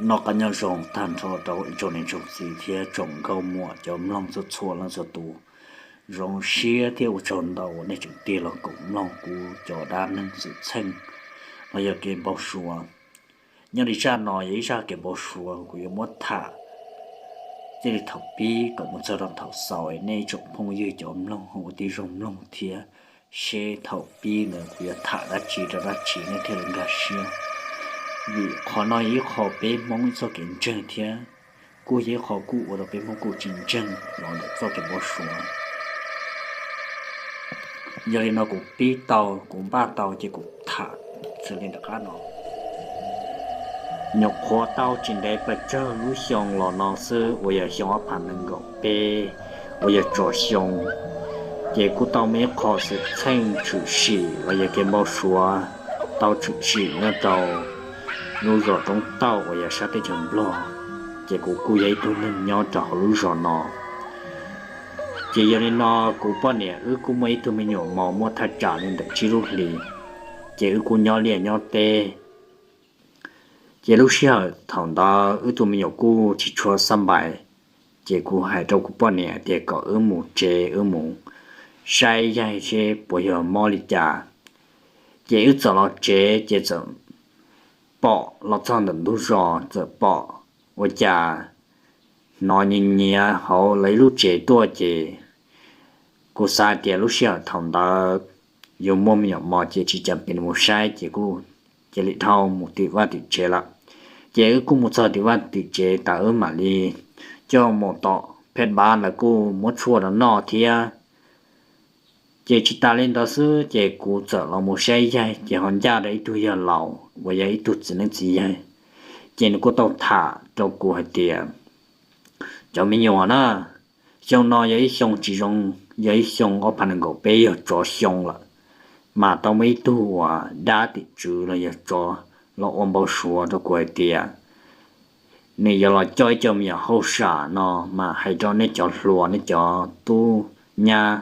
Noj qab nyob zoo tag nrho rau ib tsoom niam tsoom txiv thiab tsoom nkauj muam cov mloog txhua txhua leej txhua tus. Zoo siab thiab ua tsaug ntau uas nej tseem tig los koom mloog kuv cov dab neeg xwm txheej los yog kev npau suav. Nyob li zaj no yog ib zaj kev npau suav kuv yuav muab tham txij li thaum pib kom mus txog rau thaum xaus es nej ib tsoom phooj ywg cov mloog ho ua tib zoo mloog thiab seb thaum pib ntawd kuv yuav tham dab tsi rau dab tsi nej thiaj li nkag siab. Vim qhov no yog ib qho peb Hmoob ib txoj kev ntseeg thiab kuj yog ib qho kuj ua rau peb Hmoob kuj tsis ntseeg los ntawm txoj kev npau suav. Yog li no kuv pib tau, kuv npaj tau ces kuv tham xws li nram qab no. Nyuam qhuav tau tsis ntev pes tsawg lub xyoo los no xwb uas yog xyoo ob phav nees nkaum peb uas yog tso xyoo, ces kuj tau muaj ib qho xwm txheej tshwm sim los yog kev npau suav tau tshwm sim nyob rau lub zos Roob Tauj uas yog sab teb chaws Nplog, ces kuv kuj yog ib tug neeg nyob rau hauv lub zos no. Ces yog li no kuv poj niam wb kuj muaj ib tug me nyuam mos muaj thaj tsam li ntawm tsib lub hlis, ces wb kuj nyob liaj nyob teb. Ces lub sij hawm thaum ntawd wb tus me nyuam kuj tsis tshua xab npais, ces kuv hais rau kuv poj niam tias kom wb mus tsev wb mus saib yaig seb puas yog mob li cas. Ces wb txawm los tsev ces txawm pom los txog ntawm ntug zos txawm pom ua cas hnov nyiav nyiav hauv lawv ib lub tsev tuaj ces kuv xav tias lub sij hawm thaum ntawd yus muaj me nyuam mos ces tsis cam pes mus saib ces kuj cia li dhau mus tim vaj tim tsev lawm. Ces wb kuj mus txog tim vaj tim tsev tas wb mam li coj mus tom phej npav ntawd kuj muab tshuaj rau noj thiab. Ces tsis tas li ntawd xwb ces kuv txawm los mus saib yaig ces ho ncaj rau ib tug yawg laus uas yog ib tug txiv neeb txiv yaig, ces nws kuj tau tham rau kuv hais tias cov me nyuam na, xyoo no yog ib xyoo tsis zoo, yog ib xyoo ob phav nees nkaum peb yog tsov xyoo lawm, mas tau muaj ib tug uas dab tim tswv los yog tsov los ua npau suav rau kuv hais tias nws yuav los coj ib co me nyuam hauj sam no mas hais rau nej cov hluas nej cov tub nyab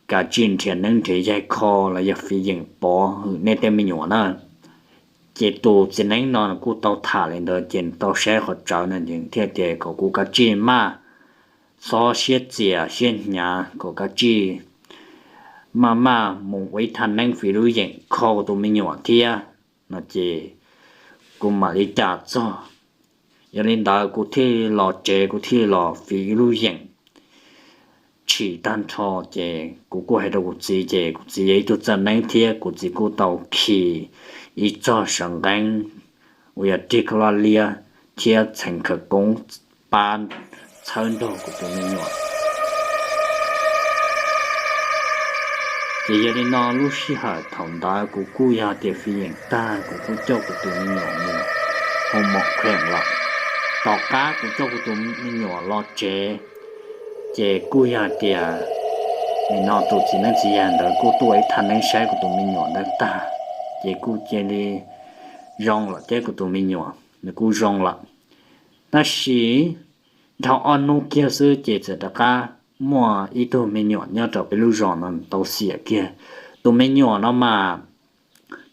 kav tsij nrhiav neeb nrhiav yaig kho los yog fiv yeem pov hwm nej tej me nyuam na. Ces tus txiv neeb no nws kuj tau tham li ntawd ces nws tau saib qhov tsawv no ces thiaj tias kom kuv kav tsij maj txhob siab txias siab hnyav kom kav tsij maj maj mus ua ib thaj neeb fiv lub yeem kho kuv tus me nyuam thiab no ces kuv mam li cas txog. Yog li ntawd kuv thiaj los tsev kuv thiaj los fiv ib lub yeem tshim tag nrho ces kuv kuj hais rau kuv txiv ces kuv txiv yog ib tug txawj neeb thiab kuv txiv kuj tau khi ib txog sav nqeeb uas yog rig koj laj liab thiab txheem khawv koob pab txhawb nrog kuv tus me nyuam. Ces yog li no lub sij hawm thaum ntawd kuv kuj yog tias fiv yeem tag kuv kuj coj kuv tus me nyuam mus hu mom kheem lawm. Tom qab kuv coj kuv tus me nyuam los tsev, ces kuj yog tias nim no tus txiv neeb txiv yaig ntawd kuj tuaj ib thaj neeb saib kuv tus me nyuam ntawd tag, ces kuj cia li zoo lawm thiab kuv tus me nyuam nws kuj zoo lawm. Tab sis dhau ob hnub kiag xwb ces txawm rov qab muaj ib tug me nyuam nyob rau peb lub zos no tau xiam kiag. Tus me nyuam no mas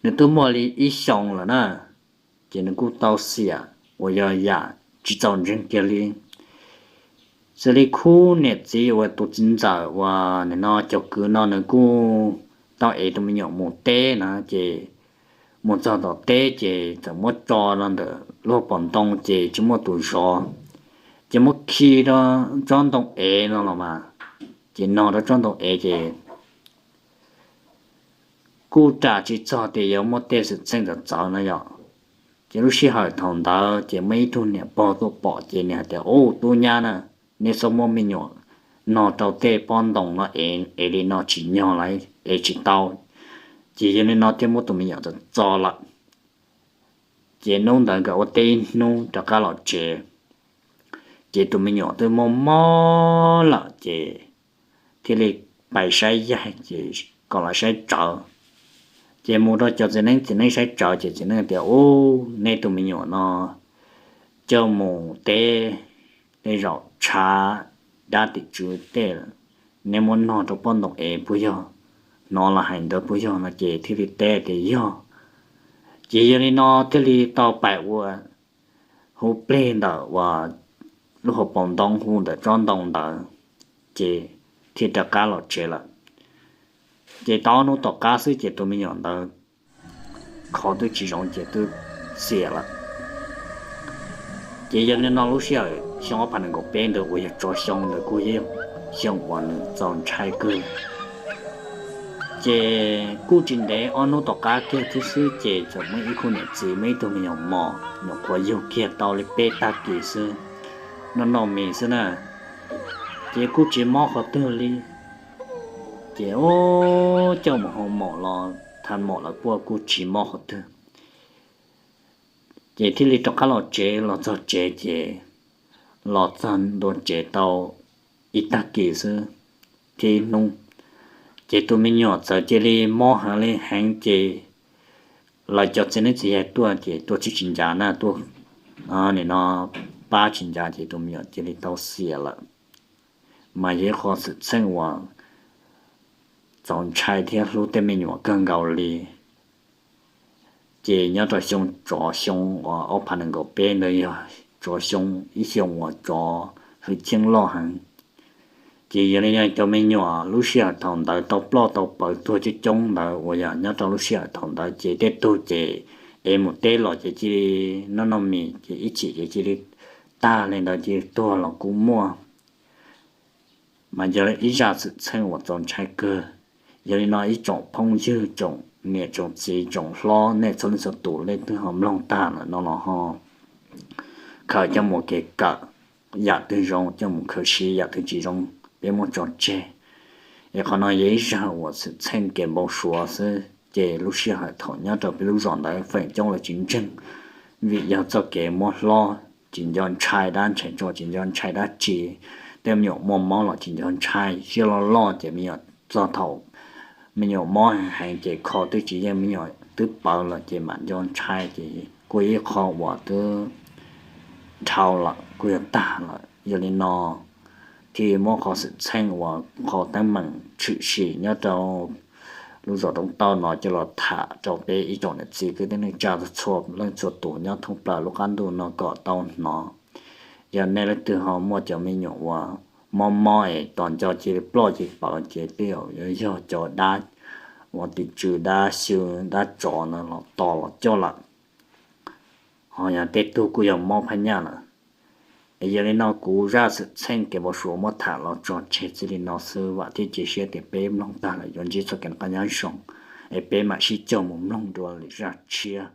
nws twb muaj li ib xyoos lawm na, ces nws kuj tau xiam uas yog yam tsis txaus ntseeg kiag li. Xws li khub niam txiv uas tus txiv ntxawm uas nim no cov kwv no nws kuj tau ev tus me nyuam mus teb na, ces mus txog tom teb ces txawm muab tso rau ntawm luag pom ntoo ces tsis muaj tus zov, ces muab khi rau tsob ntoo ev no los mas, ces no rau tsob ntoo ev ces kuj ram tsis txog tias yuav muaj tej xwm txheej txawv txawv no yom. Ces lub sij hawm thaum ntawd ces muaj ib tug niam pog tuaj pom ces nws hais tias, Ub, tub nyab na, nej txhob muab me nyuam no rau tej pob ntoo no ev, ev li no tsis nyog lawm, ev tsis tau. Ces yog li no thiaj muab tus me nyuam txo txo lawm. Ces hnub ntawd nkawd ua teb ib hnub rov qab los tsev, ces tus me nyuam twb mob mob lawm ces thiaj li pais saib yaig ces kom los saib tsawv. Ces mus rau cov txiv neeb, txiv neeb saib tsawv ces txiv neeb tias, Ub, nej tus me nyuam no coj mus teb tej zaum tshav dab tim tswv tej lawm, nej muab nog rau pob ntoo ev puas yog? Hnov los hais ntawd puas yog no ces thiaj li teb tias yog. Ces yog li no thiaj li tau pais ua hu plig ntawm uas lub hauv paus ntoo hu ntawm tsob ntoo ntawd, ces thiaj rov qab los tsev lawm. Ces tau ob hnub tom qab xwb ces tus me nyuam ntawd kho twb tsis zoo ces twb xiam lawm. Ces yog li no lub sij hawm xyoo ob phav nees nkaum peb ntawd uas yog tsov xyoo ntawd kuj yog xyoo uas nws txaus ntshai kawg. Ces kuj tsis ntev ob hnub tom qab kiag thiab xwb ces txawm muaj ib khub niam txiv muaj ib tug me nyuam mos nyuam qhuav yug kiag tau li peb tag kis xwb, noj noj mis xwb na, ces kuj tsis mob qhov twg li. Ces ub, coj mus hoo maum los tha maum lawv puaj kuj tsis mob qhov twg. Ces thiaj li rov qab los tsev, los txog tsev ces los txog ntua tsev tau ib tag kis xwb thiab ib hnub, ces tus me nyuam txawm cia li mob heev li heev ces lawv cov txiv neeb txiv yaig tuaj ces tuaj tsis tsis ncav na, tuaj nim no pab tsis ncav ces tus me nyuam cia li tau xiam lawm. Mas yog ib qho xwm txheej uas txaus ntshai thiab hlub tej me nyuam kawg nkaus li. Ces nyob rau xyoo tsov xyoo uas ob phav nees nkaum peb ntawd yog tsov xyoo, ib xyoo uas tsov hwj chim loj heev. Ces yog li no cov me nyuam lub sij hawm thaum ntawd tau ploj tau pawv tuag coob coob ntawd uas yog nyob rau lub sij hawm thaum ntawd ces tej tug ces es mus teb los ces cia li noj noj mis ces ib chim ces cia li tag li ntawd cia li tuag los kuj muaj. Mas yog ib zaj xwm txheej uas txaus ntshai kawg. Yog li no ib tsoom phooj ywg tsoom niam tsoom txiv tsoom hlob nej txhua leej txhua tus leej twg ho mloog tag lawm no los ho khaws coj mus kev kawm, yam twg zoo coj mus khaws siv, yam twg tsis zoo peb muab tso tseg. Es qhov no yog ib zaj uas xwm txheej kev npau suav xwb ces lub sij hawm thaum nyob rau peb lub zos ntawd feem coob lawv tsis ntseeg, vim yog txoj kev muab hlob tsis nco ntshai dab ntshai tsov, tsis nco ntshai dab tsi, tej me nyuam muaj mob los tsis nco ntshai, siab loj loj ces me nyuam txog thaum me nyuam mob heev ces kho twb tsis yeej, me nyuam twb pawv lawm ces mam nco ntshai ces kuj ib qho uas twb dhau lawm kuj yog tag lawm. Yog li no thiaj muab qhov xwm txheej uas qhov teeb meem tshwm sim nyob rau lub zos Roob Tauj no coj los tham rau peb ib tsoom niam txiv kwv tij neej tsa txhua leej txhua tus nyob thoob plaws lub qab ntuj no kom tau hnov. Yog nej leej twg ho muaj cov me nyuam uas mob mob es tos nco cia li ploj cia li pawv ces tej zaum yuav yog cov dab uas tim tswv dab xyw dab tsov ntawd los tos los coj lawm. Ho yog tej tug kuj yog mob phab nyaj lawm. Es yog li no kuv zaj xwm txheej kev npau suav muab tham los tso tseg txij li no xwb, vam thiab cia siab tias peb mloog tag lawm yuav ntsib txoj kev noj qab nyob zoo, es peb mam sib coj mus mloog dua lwm zaj tshiab.